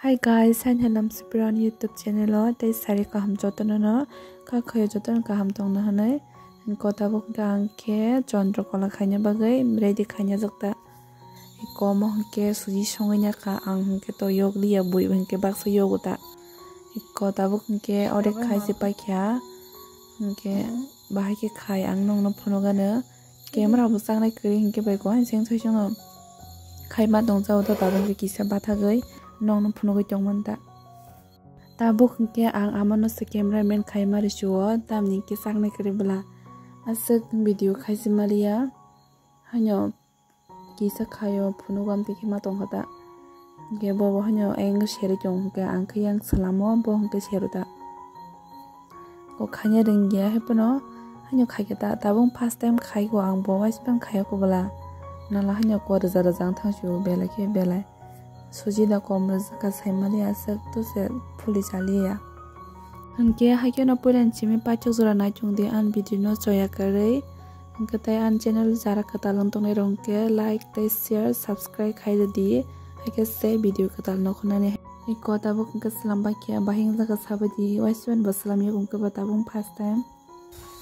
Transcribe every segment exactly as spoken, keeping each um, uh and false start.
Hi guys, hain halam Sipran YouTube channel o tei sari kaham jotono no kakhayo jotono kaham tongna hwnwi. Ko tabuk hwnkhe ang khe chondro kola khaina bagwi ready khaina jak ta. Iko omo hwnkhe suji songwi naka ang hwnkhe to yog liya bui hwnkhe baksa yogo ta. Iko tabuk hwnkhe orek khai se paikha hwnkhe bahai khe khai ang nongno phunukgano. Camera bo chaknai kwrwi hwnkhe bai ko hanseng soi songno khai ma tong jao to tabuk hwnkhe kisa bathagwi nongno phunugwi tongmani ta. Tabuk hwnkhe ang amano se cameraman khai ma rwsio tamni hwnkhe chaknai kwrwi bwla aswk video khai se maliya haino. Kisa khaio phunuk bam twi khe ma tongkha ta. Hwnkhe bo bo haino ayang serwi tong hwnkhe ang khe yang salamo bo hwnkhe sero ta. Ko khaina rwngya hai phano haino khaikhe ta tabuk first time khaiko ang bo waisbang khaio ko bwla. Nala haino ko rwja rwja wng thang sio belai khe belai. Suji da kom rwjak ka saimali aswk to se phuli chaliya. Hwnkhe haikhe no puila ni simi paithak jora naichung di an video no choya kwrwi. Hwnkhe tei ani channel jara kwtal wng tongnai rok hwnkhe like tei share subscribe khai rwdi. Haikhe se video kwtal no khwnani. Iko tabuk hwnkhe swlam bai khe bahai wng jaga sabai di waisubani bo swlam ya hwnkhe bo tabuk first time.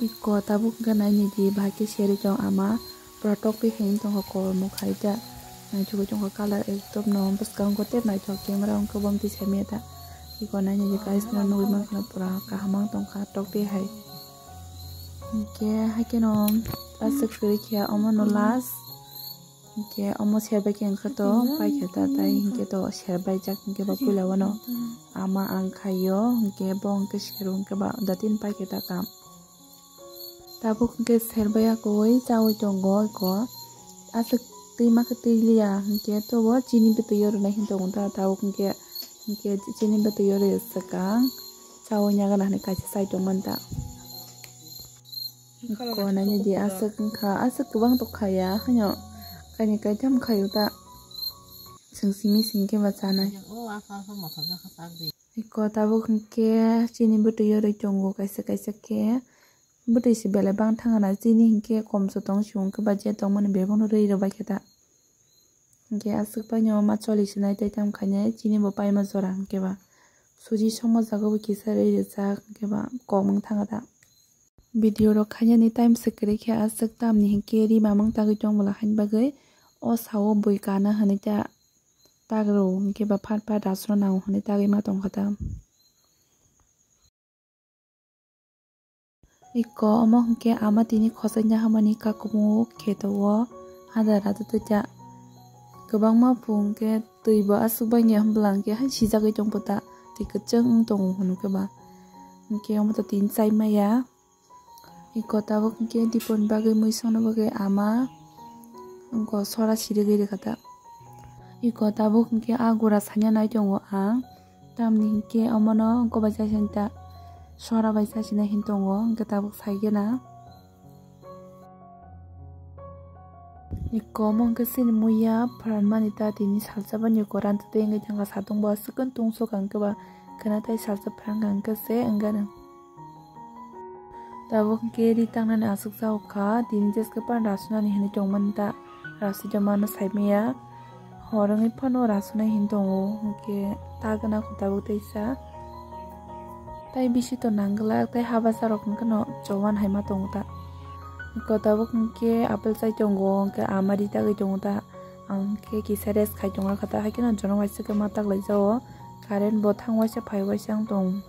Iko tabuk hwnkhe naini di bahai khe seri tong ama pura tokti hai wng tongkha kolmo khai ta. Naithogwi tongkha colour ekdom no bwskango tei naithok camera wngkhe bomtwi saimaya ta. Iko naini di guys no nugwi mankha pura kaham wng tongkha tokti hai. Hwnkhe haikhe no aswk kwrwi khe omo no last. Hwnkhe omo serbai khe wngkha to paikha ta tai hwnkhe to serbai jak hwnkhe ba puila wano ama ang khaio hwnkhe bo hwnkhe seru hwnkhe ba datin paikha ta kam. Tabuk hwnkhe serbai akoi chaui tongo iko aswk twi ma khe twi liya hwnkhe to bo chini bwtwi o rwnai hin tongo ta tabuk hwnkhe hwnkhe chini bwtwi o rw swkang chaui nagana hinwi kaisa chai tongmani ta. Ko naini di aswk wngkha, aswk kwbang tongkha ya, haino kaini kaitham khaio ta. Chwng simi simi khe ba chanai. Iko tabuk hwnkhe chini bwtwi yorwi tongo kaisa kaisa khe. Bwtwi se belai bang thangna chini hwnkhe kom se tong si hwnkhe ba je tongmani bebakno rwi rwbai khe ta. Hwnkhe aswk paino ma choli sinai tei tamo khainai chini bo paima jora hwnkhe ba. Suji songma jaga bo kisa rwi rijak hwnkhe ba kom wng thanga ta. Video rok khainani time se kwrwi khe aswk tamni hwnkhe ri mamang tagwi tong bwla hain bagwi o sao bui kana hwnwi ta tagro hwnkhe ba phat phat rasno nango hwnwi tagwi ma tongkha ta. Iko omo hwnkhe ama tini khosai nahamani kakumu kheto o hadar hadar twi ta kwbangma pung khe twi bo aswk bangya hwnbwla hwnkhe hai sijagwi tongkha ta twi kwchwng wng tongo hwnwi khe ba hwnkhe omo to tini chai maya. Iko tabuk hwnkhe diponi bagwi mui songna bagwi ama wngkha sora sirigwi rwkha ta. Iko tabuk hwnkhe a gura sanya nai tongo ang tamni hwnkhe omono wngkha bai chasing ta sora bai chasina hin tongo hwnkhe tabuk saigena. Iko omo hwnkhe chini muiya pharanmani ta tini salsa bani iko rantwtwi wngwi thangkha satung bo aswk tungsukha hwnkhe ba khwna tai salsa phrangkha hwnkhe se wngano. Tabuk hwnkhe ri tangnani aswk chao kha, tini jeske pan rasunani hinwi tongmani ta, rasui tongmano saimaya. Hor wngwi phano rasunai hinwi tongo, hwnkhe ta gana kho tabuk teisa. Tai bisi to nangwlak, tai habasa rok hwnkhe no chowan hai ma tongo ta. Hwnkhe tabuk hwnkhe apple chai tongo, hwnkhe ama ri tagwi tongo ta. Ang hwnkhe kisa rest khai tongla kha ta, haikhe no jono waisa khe ma tak lai jao. Current bo thang waisa phai waisa wng tong.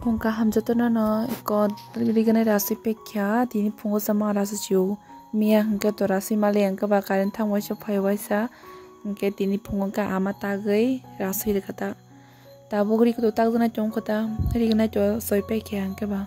Phung kaham jotono no iko rignai rasui pekya, tini phungo sama rasui chio. Miya hwnkhe to rasui mali hwnkhe ba current thang waisa phai waisa, hwnkhe tini phungo khe ama tagwi rasui rwkha ta. Tabuk ri kutu takjaknai tong kho ta, rignai to soi pekya hwnkhe ba.